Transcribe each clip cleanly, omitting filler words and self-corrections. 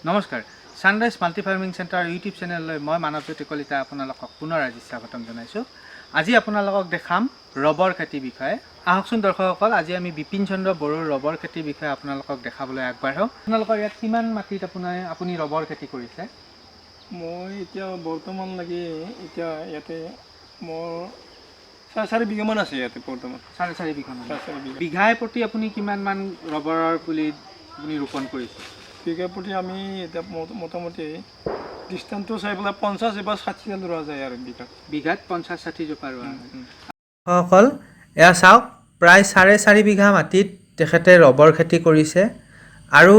নমস্কাৰ, sunrise multi farming centre YouTube চেনেললৈ মই মানৱজ্যোতি কলিতা আপোনালোকক পুনৰ আজি স্বাগতম জনাইছোঁ। আজি আপোনালোকক দেখাম ৰবৰ খেতিৰ বিষয়ে। আহকচোন দৰ্শকসকল, আজি আমি বিপিন চন্দ্ৰ বড়োৰ ৰবৰ খেতিৰ বিষয়ে আপোনালোকক দেখাবলৈ আগবাঢ়োঁ। আপোনালোকৰ ইয়াত কিমান মাটিত আপুনি ৰবৰ খেতি কৰিছে? মই এতিয়া বৰ্তমান লাগি এতিয়া ইয়াতে মোৰ 4.5 বিঘামান আছে ইয়াতে বৰ্তমান। 4.5 বিঘামান? 4.5 বিঘা। বিঘাই প্ৰতি আপুনি কিমানমান ৰবৰৰ পুলি আপুনি ৰোপণ কৰিছে? বিঘা প্ৰতি আমি এতিয়া মোটামুটি ডিষ্টেঞ্চটো চাই পেলাই 50 বা 60ডাল ৰোৱা যায় আৰু বিঘাত। বিঘাত 50-60 জোপা ৰোৱা হয়। সকল, এয়া চাওক, প্ৰায় 4.5 বিঘা মাটিত তেখেতে ৰবৰ খেতি কৰিছে আৰু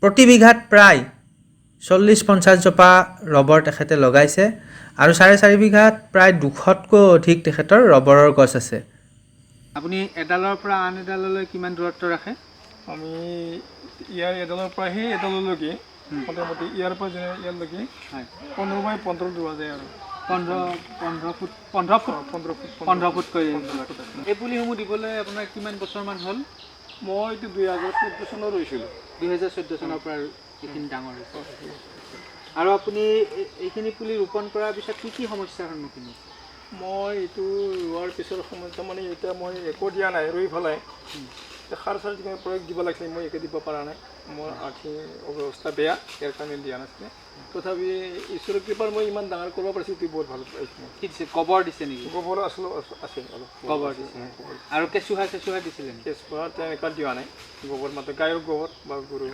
প্ৰতি বিঘাত প্ৰায় 40-50 জোপা ৰবৰ তেখেতে লগাইছে আৰু 4.5 বিঘাত প্ৰায় 200তকৈ অধিক তেখেতৰ ৰবৰৰ গছ আছে। আপুনি এডালৰ পৰা আন এডাললৈ কিমান দূৰত্ব ৰাখে? আমি ইয়াৰ এডালৰ পৰা সেই এডাললৈকে মোটামুটি ইয়াৰ পৰা যেনে ইয়াৰলৈকে 15 বাই 15 ৰোৱা যায় আৰু। 15 15 ফুট, 15 ফুট? 15 ফুট। 15 ফুটকৈ। এই পুলিসমূহ দিবলৈ আপোনাৰ কিমান বছৰমান হ'ল? মই এইটো 2014 চনত ৰুইছিলোঁ। 2014 চনৰ পৰা এইখিনি ডাঙৰ হৈছে। আৰু আপুনি এইখিনি পুলি ৰোপণ কৰাৰ পিছত কি কি সমস্যাৰ সন্মুখীন হৈছে? মই এইটো ৰোৱাৰ পিছৰ সময়ত মানে এতিয়া মই একো দিয়া নাই। ৰুই পেলাই সাৰ চাৰ যিখিনি প্ৰয়োগ দিব লাগিছিলে, মই একো দিব পৰা নাই। মোৰ আৰ্থিক অৱস্থা বেয়া, ইয়াৰ কাৰণে দিয়া নাছিলে। তথাপি ঈশ্বৰৰ কৃপাত মই ইমান ডাঙৰ কৰিব পাৰিছোঁ, এইটো বহুত ভাল পাইছোঁ মই। কি দিছে? গোবৰ দিছে নেকি? গোবৰ আচল আছে অলপ। গোবৰ দিছে। গোবৰ। আৰু কেঁচুসাৰ চেঁচুসাৰ দিছিলে নেকি? কেঁচুৱা তেনেকুৱা দিয়া নাই, গোবৰ মাত্ৰ, গায়ৰ গোবৰ বা গৰু।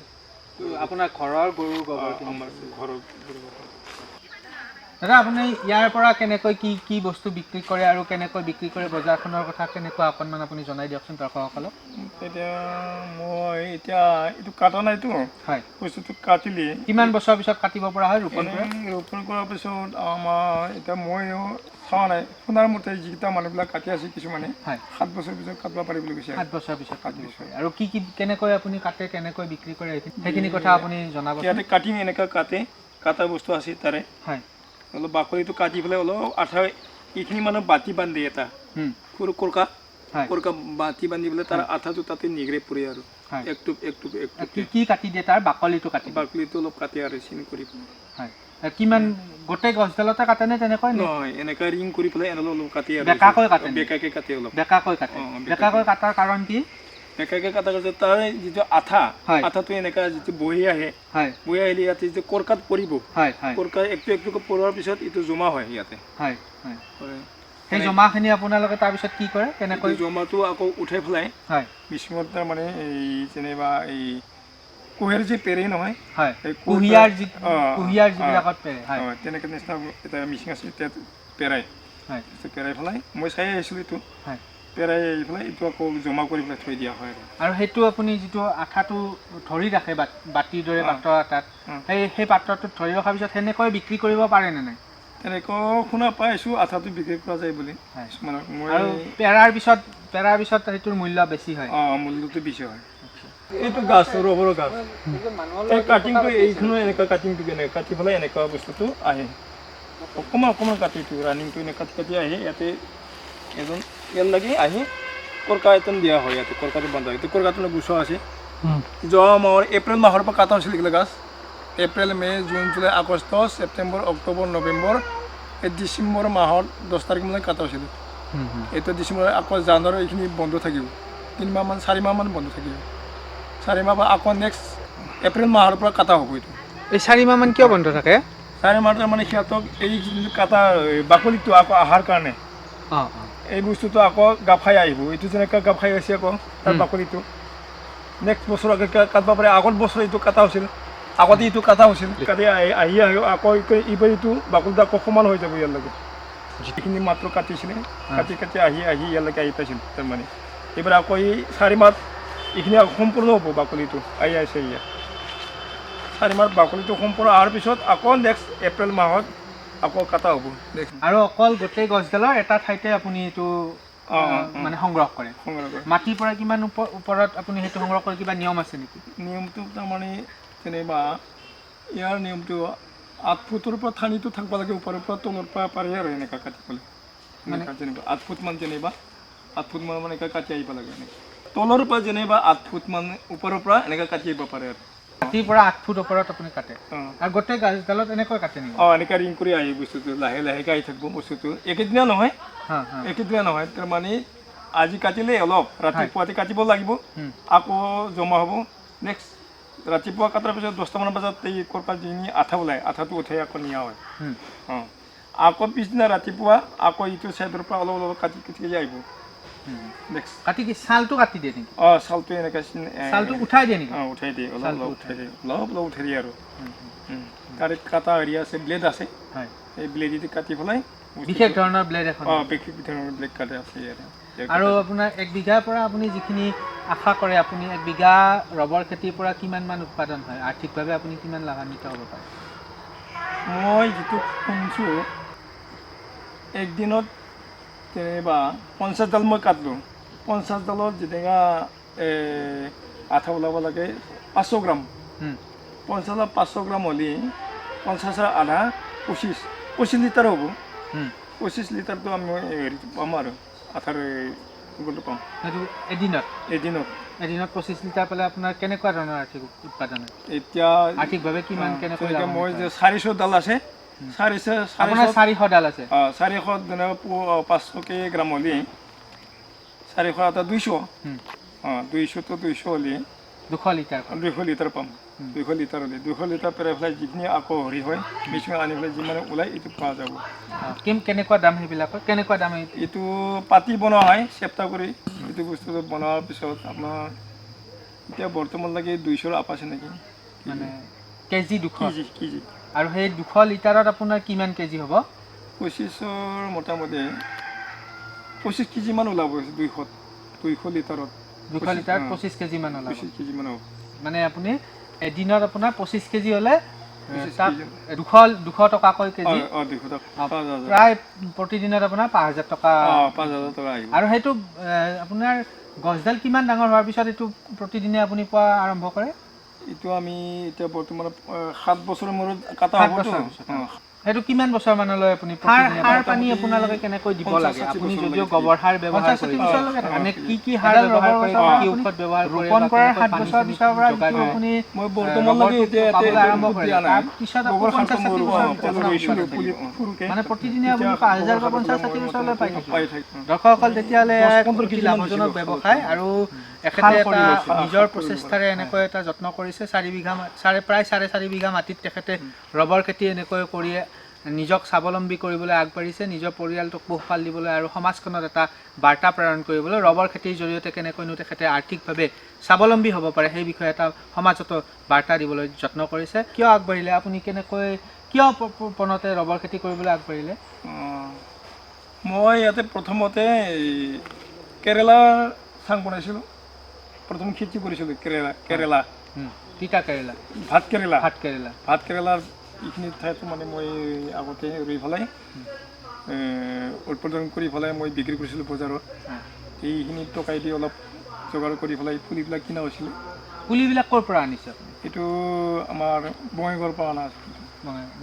আপোনাৰ ঘৰৰ গৰুৰ গোবৰ? আমাৰ ঘৰৰ গৰু গোবৰ। দাদা, আপুনি ইয়াৰ পৰা কেনেকৈ কি কি বস্তু বিক্ৰী কৰে আৰু কেনেকৈ বিক্ৰী কৰে, বজাৰখনৰ কথা কেনেকুৱা, অকণমান আপুনি জনাই দিয়কচোন দৰ্শকসকলক। এতিয়া মই এতিয়া এইটো কাটা নাইতো। বস্তুটো কাটিলে কিমান বছৰৰ পিছত কাটিব পৰা হয় ৰোপণ কৰে? এনে ৰোপণ কৰাৰ পিছত আমাৰ এতিয়া ময়ো চোৱা নাই, শুনাৰ মতে যিকেইটা মানুহবিলাক কাটি আছে কিছুমানে 7 বছৰ পিছত কাটিব পাৰি বুলি কৈছে। 7 বছৰ পিছত কাটিব বছৰ। পাৰি। আৰু কি কি, কেনেকৈ আপুনি কাটে, কেনেকৈ বিক্ৰী কৰে, সেইখিনি কথা আপুনি জনাব। ইয়াতে কাটিং এনেকুৱা কাটে, কাটা বস্তু আছে তাৰে। অলপ বাকলিটো কাটি পেলাই অলপ আঠা এইখিনি মানে বাতি বান্ধে এটা সৰু কৰকা। কৰকা বাতি বান্ধি পেলাই তাৰ আঠাটো তাতে নিগৰে পৰে আৰু একটোপ একটোপ একটোপ। কি কি কাটি দিয়ে? তাৰ বাকলিটো কাটি দিয়ে? বাকলিটো অলপ কাটে আৰু চিন কৰি পেলাই। হয়, আৰু কিমান, গোটেই গছডালতে কাটেনে তেনেকৈ নে? নহয়, এনেকুৱা ৰিং কৰি পেলাই এনেকৈ অলপ কাটি আৰু। বেঁকাকৈ কাটে নেকি? বেঁকাকে কাটে অলপ। বেঁকাকৈ কাটে? অঁ, বেঁকাকৈ। বেঁকাকৈ কাটাৰ কাৰণ কি? বেঁকাকে কাটা গৈছে, তাৰ যিটো আঠা আঠাটো এনেকুৱা যিটো বহি আহে, বহি আহিলে ইয়াতে যিটো কৰকাত পৰিব, হয় হয় কৰকা একটো একটোকে পৰাৰ পিছত এইটো জমা হয় ইয়াতে। হয় হয় সেই জমাখিনি আপোনালোকে তাৰপিছত কি কৰে, কেনেকৈ? এইটো জমাটো আকৌ উঠাই পেলাই মিচিঙত তাৰমানে এই যেনিবা এই কুঁহেৰ যে পেৰে নহয়, এই কুঁহিয়াৰ যি কুঁহিয়াৰ যিবিলাকত পেৰে, হয়। অঁ, তেনেকৈ নিচিনা এটা মিচিং আছে, তাত পেৰাই। তাৰপিছত পেৰাই পেলাই মই চাই আহিছিলোঁ এইটো। পেৰাই আহি পেলাই এইটো আকৌ জমা কৰি পেলাই থৈ দিয়া হয় আৰু। আৰু সেইটো আপুনি যিটো আঠাটো ধৰি ৰাখে বাতিৰ দৰে পাত্ৰ এটাত, সেই পাত্ৰটোত ধৰি ৰখাৰ পিছত সেনেকৈ বিক্ৰী কৰিব পাৰে নে নাই? তেনেকৈ শুনা পাইছোঁ, আঠাটো বিক্ৰী কৰা যায় বুলি কিছুমানক মই। আৰু পেৰাৰ পিছত সেইটোৰ মূল্য বেছি হয়? অঁ, মূল্যটো বেছি হয়। এইটো গাছ ৰবৰৰ গাছ, এই কাটিংটো এইখনো এনেকুৱা কাটিংটো কেনেকৈ কাটি পেলাই এনেকুৱা বস্তুটো আহে, অকণমান অকণমান কাটিটো ৰানিংটো এনেকৈ কাটি কাটি আহি ইয়াতে এজন ইয়াৰ লাগি আহি কৰকা এজন দিয়া হয়। ইয়াতে কৰকাটো বন্ধা হয়, এইটো কৰকাটো গুচোৱা আছে। যোৱা মাহৰ এপ্ৰিল মাহৰ পৰা কাটা হৈছিল এইগিলা গাছ। এপ্ৰিল, মে', জুন, জুলাই, আগষ্ট, ছেপ্টেম্বৰ, অক্টোবৰ, নৱেম্বৰ, এই ডিচেম্বৰ মাহত 10 তাৰিখ মানে কাটা হৈছিল। এইটো ডিচেম্বৰ, আকৌ জানুৱাৰী এইখিনি বন্ধ থাকিব 3 মাহমান, 4 মাহমান বন্ধ থাকিব। 4 মাহ বা আকৌ নেক্সট এপ্ৰিল মাহৰ পৰা কাটা হ'ব এইটো। এই 4 মাহমান কিয় বন্ধ থাকে? 4 মাহ মানে সিহঁতক এই যিটো কাটা এই বাকলিটো আকৌ অহাৰ কাৰণে অঁ অঁ এই বস্তুটো আকৌ গাপ খাই আহিব। এইটো যেনেকৈ গাপ খাই আছে, আকৌ তাৰ বাকলিটো নেক্সট বছৰ আগে কাটিব পাৰে। আগত বছৰ এইটো কাটা হৈছিল, আগতে এইটো কাটা হৈছিল। কাটি আহি আহি আহি আকৌ এইবাৰ এইটো বাকলিটো আকৌ সমান হৈ যাব ইয়াৰ লগত। যিখিনি মাত্ৰ কাটিছিলে, কাটি কাটি আহি আহি ইয়ালৈকে আহি পাইছিল। তাৰমানে এইবাৰ আকৌ এই 4 মাহত এইখিনি আকৌ সম্পূৰ্ণ হ'ব, বাকলিটো আহি আছে ইয়াত। 4 মাহত বাকলিটো সম্পূৰ্ণ অহাৰ পিছত আকৌ নেক্সট এপ্ৰিল মাহত আকৌ কাটা হ'ব নেক্সট। আৰু অকল গোটেই গছডালৰ এটা ঠাইতে আপুনি এইটো অঁ, অঁ, অঁ। মানে সংগ্ৰহ কৰে? সংগ্ৰহ কৰে। মাটিৰ পৰা কিমান ওপৰত আপুনি সেইটো সংগ্ৰহ কৰে, কিবা নিয়ম আছে নেকি? নিয়মটো তাৰমানে যেনিবা ইয়াৰ নিয়মটো 8 ফুটৰ পৰা ঠানিটো থাকিব লাগে ওপৰৰ পৰা, তলৰ পৰা পাৰে আৰু এনেকুৱা কাটিবলৈ। এনেকুৱা যেনিবা 8 ফুটমান, যেনিবা 8 ফুটমান মানে এনেকুৱা কাটি আহিব লাগে এনেকৈ। তলৰ পৰা যেনিবা 8 ফুটমান ওপৰৰ পৰা এনেকৈ কাটিব পাৰে আৰু। মাটিৰ পৰা 8 ফুট ওপৰত আপুনি কাটে? অঁ। আৰু গোটেই গছডালত এনেকৈ কাটে নেকি? অঁ, এনেকৈ ৰিং কৰি আহি বস্তুটো লাহে লাহেকৈ আহি থাকিব বস্তুটো, একেদিনা নহয়। হা হা একেদিনা নহয়, তাৰমানে আজি কাটিলে অলপ ৰাতিপুৱাতে কাটিব লাগিব, আকৌ জমা হ'ব। নেক্সট ৰাতিপুৱা কটাৰ পিছত 10টামান বজাত এই ক'ৰ পৰা যিখিনি আঠা ওলায়, আঠাটো উঠাই আকৌ নিয়া হয়। অঁ, আকৌ পিছদিনা ৰাতিপুৱা আকৌ ইটো চাইডৰ পৰা অলপ অলপ কাটি কাটি আহিব। নেক্সট কাটি কি ছালটো কাটি দিয়ে নেকি? অঁ, ছালটো এনেকৈ ছালটো উঠাই দিয়ে নেকি? অঁ, উঠাই দিয়ে, অলপ অলপ উঠাই দিয়ে, অলপ অলপ উঠাই দিয়ে আৰু। তাৰে কাটা হেৰি আছে, ব্লেড আছে। হয়। এই ব্লেডেদি কাটি পেলাই। বিশেষ ধৰণৰ ব্লেড এখন? অঁ, বিশেষ ধৰণৰ ব্লেড কাটে আছে ইয়াতে। আৰু আপোনাৰ 1 বিঘাৰ পৰা আপুনি যিখিনি আশা কৰে, আপুনি 1 বিঘা ৰবৰ খেতিৰ পৰা কিমান মান উৎপাদন হয়, আৰ্থিকভাৱে আপুনি কিমান লাভান্বিত হ'ব পাৰে? মই যিটো শুনিছোঁ, একদিনত যেনিবা 50ডাল মই কাটিলোঁ, 50ডালত যেনেকুৱা আঠা ওলাব লাগে 500 গ্ৰাম। 50ত 500 গ্ৰাম হ'লে 50ৰ আধা 25 লিটাৰ হ'ব। 25 লিটাৰটো আমি হেৰিটো পাম আৰু আঠাৰ গোলটো পাম। সেইটো এদিনত? এদিনত। এদিনত 25 লিটাৰ পালে আপোনাৰ কেনেকুৱা ধৰণৰ আৰ্থিক উৎপাদন হয়? এতিয়া আৰ্থিকভাৱে কিমান কেনেকৈ? মই যে 400 ডাল আছে, 400। আপোনাৰ 400 ডাল আছে? অঁ, 400 যেনেকৈ 500কে গ্ৰাম হ'লে 400 এটা 200। অঁ, 200তো 200 হ'লে 200 লিটাৰ। 200 লিটাৰ পাম। 200 লিটাৰ হ'লে 200 লিটাৰ পেলাই পেলাই যিখিনি আকৌ হেৰি হয়, মেচিনত আনি পেলাই যিমানে ওলায় এইটো পোৱা যাব। কেনেকুৱা দাম সেইবিলাকৰ, কেনেকুৱা দাম? এইটো পাতি বনোৱা হয় চেপ্টা কৰি। এইটো বস্তুটো বনোৱাৰ পিছত আপোনাৰ এতিয়া বৰ্তমান লাগে 200ৰ আপ আছে নেকি, মানে কেজি 200? কেজি। আৰু সেই 200 লিটাৰত আপোনাৰ কিমান কেজি হ'ব? 25ৰ মোটামুটি 25 কেজিমান ওলাব 200 লিটাৰত। 200 লিটাৰত 25 কেজিমান ওলাব? 25 কেজিমান হ'ব। মানে আপুনি এদিনত আপোনাৰ 25 কেজি হ'লে তাত 200 টকাকৈ কেজি, প্ৰায় প্ৰতিদিনত আপোনাৰ 5000 টকা। 5000 টকা আহিব। আৰু সেইটো আপোনাৰ গছডাল কিমান ডাঙৰ হোৱাৰ পিছত এইটো প্ৰতিদিনে আপুনি পোৱা আৰম্ভ কৰে? এইটো আমি এতিয়া বৰ্তমান 7 বছৰৰ মূৰত কাটা হ'বতো। সেইটো কিমান বছৰ মানলৈ আপুনি সাৰ পানী আপোনালোকে কেনেকৈ দিব লাগে? আপুনি যদিও গোবৰ সাৰ ব্যৱহাৰ কৰে, মানে কি কি সাৰ ব্যৱহাৰ কৰে, কি ঔষধ ব্যৱহাৰ কৰে? ৰোপণ কৰাৰ 7 বছৰ পিছৰ পৰা আপুনি মই বৰ্তমানলৈকে এতিয়া আৰম্ভ কৰে, তাৰপিছত মানে প্ৰতিদিনে আপুনি 5000 বা 50-60 বছৰলৈ পাই থাকিব। দৰ্শকসকল, তেতিয়াহ'লে অতি লাভজনক ব্যৱসায় আৰু এখেতে এটা নিজৰ প্ৰচেষ্টাৰে এনেকৈ এটা যত্ন কৰিছে। 4 বিঘা প্ৰায় 4.5 বিঘা মাটিত তেখেতে ৰবৰ খেতি এনেকৈ কৰি নিজক স্বাৱলম্বী কৰিবলৈ আগবাঢ়িছে, নিজৰ পৰিয়ালটোক পোহপাল দিবলৈ আৰু সমাজখনত এটা বাৰ্তা প্ৰেৰণ কৰিবলৈ ৰবৰ খেতিৰ জৰিয়তে কেনেকৈনো তেখেতে আৰ্থিকভাৱে স্বাৱলম্বী হ'ব পাৰে সেই বিষয়ে এটা সমাজতো বাৰ্তা দিবলৈ যত্ন কৰিছে। কিয় আগবাঢ়িলে আপুনি, কেনেকৈ কিয় পোনতে ৰবৰ খেতি কৰিবলৈ আগবাঢ়িলে? মই ইয়াতে প্ৰথমতে কেৰেলাৰ চাং বনাইছিলোঁ, প্ৰথম খেতি কৰিছিলোঁ কেৰেলা, তিতা কেৰেলা, ভাত কেৰেলা, ভাত কেৰেলা, ভাত কেৰেলাৰ এইখিনি ঠাইতো মানে মই আগতে ৰুই পেলাই উৎপাদন কৰি পেলাই মই বিক্ৰী কৰিছিলোঁ বজাৰত। এইখিনি টকাই দি অলপ যোগাৰ কৰি পেলাই পুলিবিলাক কিনা হৈছিলে। পুলিবিলাক ক'ৰ পৰা আনিছে আপুনি? এইটো আমাৰ বঙাইগাঁৱৰ পৰা অনা আছিল,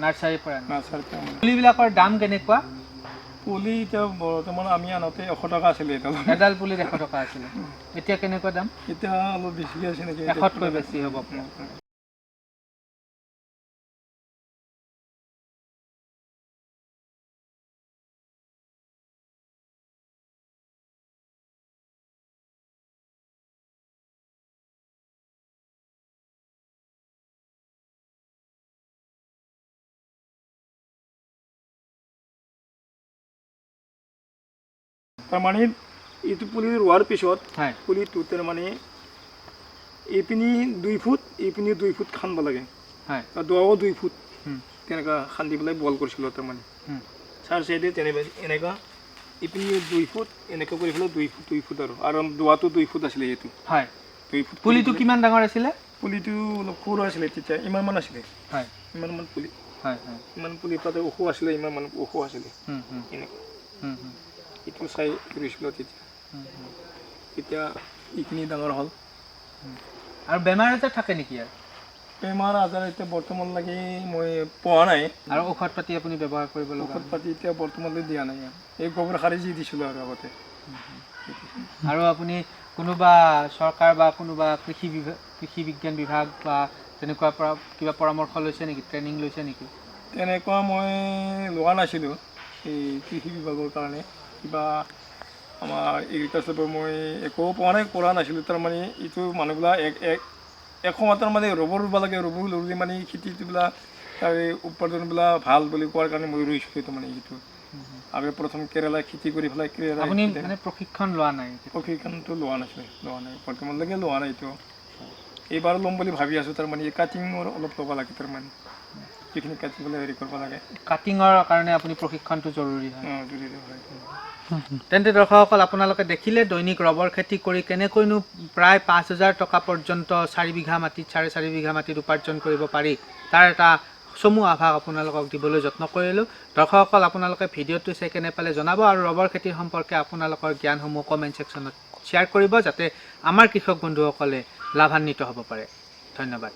নাৰ্চাৰীৰ পৰা। নাৰ্চাৰীৰ পৰা। পুলিবিলাকৰ দাম কেনেকুৱা? পুলি এতিয়া বৰ্তমান আমি আনোতে 100 টকা আছিলে এডাল। এডাল পুলিত 100 টকা আছিলে, এতিয়া কেনেকুৱা দাম? এতিয়া অলপ বেছিকৈ আছে নেকি, 100তকৈ বেছি হ'ব। তাৰমানে এইটো পুলি ৰোৱাৰ পিছত পুলিটো তাৰমানে এইপিনি 2 ফুট, এইপিনি 2 ফুট খান্দিব লাগে, দোৱাও 2 ফুট তেনেকুৱা খান্দি পেলাই বল কৰিছিলোঁ। তাৰমানে চাৰ চাইডে তেনেকুৱা এনেকুৱা এইপিনি 2 ফুট এনেকুৱা কৰি পেলাই 2 ফুট 2 ফুট আৰু দোৱাটো 2 ফুট আছিলে এইটো। 2 ফুট। পুলিটো কিমান ডাঙৰ আছিলে? পুলিটো অলপ সৰু আছিলে তেতিয়া, ইমানমান আছিলে। ইমানমান পুলি। ইমান পুলি তাতে ওখ আছিলে, ইমানমান ওখ আছিলে এনেকুৱা। এইটো চাই ৰুইছিলোঁ তেতিয়া। এতিয়া এইখিনি ডাঙৰ হ'ল। আৰু বেমাৰ আজাৰ থাকে নেকি ইয়াৰ? বেমাৰ আজাৰ এতিয়া বৰ্তমানলৈকে মই পোৱা নাই। আৰু ঔষধ পাতি আপুনি ব্যৱহাৰ কৰিব লগা? ঔষধ পাতি এতিয়া বৰ্তমানলৈ দিয়া নাই, এই গোবৰ সাৰ যি দিছিলোঁ আৰু আগতে। আৰু আপুনি কোনোবা চৰকাৰ বা কোনোবা কৃষি বিভাগ, কৃষি বিজ্ঞান বিভাগ বা তেনেকুৱা পৰা কিবা পৰামৰ্শ লৈছে নেকি, ট্ৰেইনিং লৈছে নেকি? তেনেকুৱা মই লোৱা নাছিলোঁ। এই কৃষি বিভাগৰ কাৰণে কিবা আমাৰ এগ্ৰিকালচাৰৰ পৰা মই একো পোৱা নাই, কৰা নাছিলোঁ। তাৰমানে এইটো মানুহবিলাক এক এক এসময়ত তাৰমানে ৰবৰ ৰুব লাগে, ৰবৰ ৰুলে মানে খেতিটোবিলাক তাৰে উৎপাদনবিলাক ভাল বুলি কোৱাৰ কাৰণে মই ৰুইছিলোঁ। তাৰমানে এইটো আৰু প্ৰথম কেৰেলা খেতি কৰি পেলাই কেৰেলা আপুনি মানে প্ৰশিক্ষণ লোৱা নাই? প্ৰশিক্ষণটো লোৱা নাছিলে, লোৱা নাই, বৰ্তমানলৈকে লোৱা নাই। এইটো এইবাৰ ল'ম বুলি ভাবি আছোঁ। তাৰমানে এই কাটিঙৰ অলপ ল'ব লাগে, তাৰমানে যিখিনি কাটি পেলাই হেৰি কৰিব লাগে। কাটিঙৰ কাৰণে আপুনি প্ৰশিক্ষণটো জৰুৰী হয়। অঁ, জৰুৰী হয়। তেন্তে দৰ্শকসকল, আপোনালোকে দেখিলে দৈনিক ৰবৰ খেতি কৰি কেনেকৈনো প্ৰায় 5000 টকা পৰ্যন্ত 4 বিঘা মাটিত, 4.5 বিঘা মাটিত উপাৰ্জন কৰিব পাৰি, তাৰ এটা চমু আভাস আপোনালোকক দিবলৈ যত্ন কৰিলোঁ। দৰ্শকসকল, আপোনালোকে ভিডিঅ'টো চাই কেনে পালে জনাব আৰু ৰবৰ খেতিৰ সম্পৰ্কে আপোনালোকৰ জ্ঞানসমূহ কমেণ্ট ছেকশ্যনত শ্বেয়াৰ কৰিব, যাতে আমাৰ কৃষক বন্ধুসকলে লাভান্বিত হ'ব পাৰে। ধন্যবাদ।